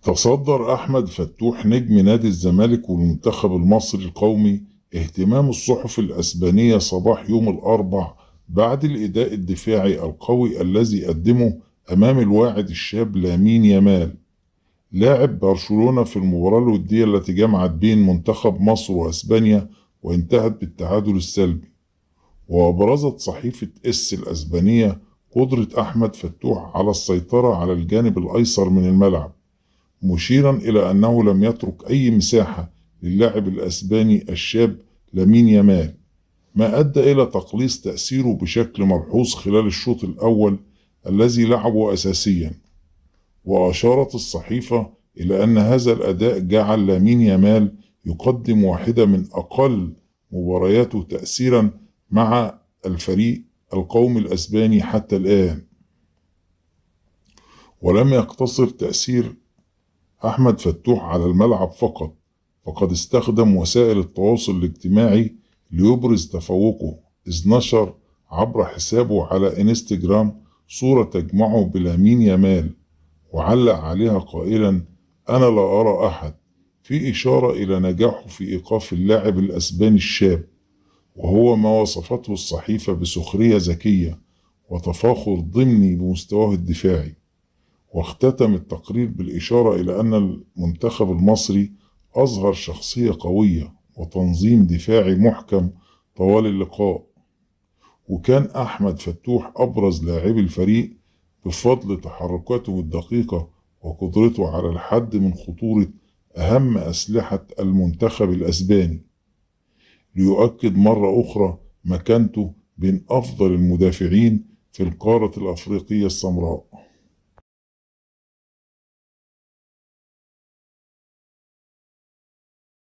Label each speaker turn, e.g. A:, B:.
A: تصدر أحمد فتوح نجم نادي الزمالك والمنتخب المصري القومي اهتمام الصحف الأسبانية صباح يوم الأربع بعد الأداء الدفاعي القوي الذي قدمه أمام الواعد الشاب لامين يامال لاعب برشلونة في المباراة الودية التي جمعت بين منتخب مصر وأسبانيا وانتهت بالتعادل السلبي. وأبرزت صحيفة الأسبانية قدرة أحمد فتوح على السيطرة على الجانب الأيسر من الملعب، مشيرا إلى أنه لم يترك أي مساحة للاعب الأسباني الشاب لامين يامال، ما أدى إلى تقليص تأثيره بشكل ملحوظ خلال الشوط الأول الذي لعبه أساسيا. وأشارت الصحيفة إلى أن هذا الأداء جعل لامين يامال يقدم واحدة من أقل مبارياته تأثيرا مع الفريق القومي الأسباني حتى الآن. ولم يقتصر تأثير أحمد فتوح على الملعب فقط، فقد استخدم وسائل التواصل الاجتماعي ليبرز تفوقه، إذ نشر عبر حسابه على إنستجرام صورة تجمعه بلامين يامال وعلق عليها قائلا: أنا لا أرى أحد، في إشارة إلى نجاحه في إيقاف اللاعب الأسباني الشاب، وهو ما وصفته الصحيفة بسخرية ذكية وتفاخر ضمني بمستواه الدفاعي. واختتم التقرير بالإشارة إلى أن المنتخب المصري أظهر شخصية قوية وتنظيم دفاعي محكم طوال اللقاء، وكان أحمد فتوح أبرز لاعبي الفريق بفضل تحركاته الدقيقة وقدرته على الحد من خطورة أهم أسلحة المنتخب الأسباني، ليؤكد مرة أخرى مكانته بين أفضل المدافعين في القارة الأفريقية السمراء.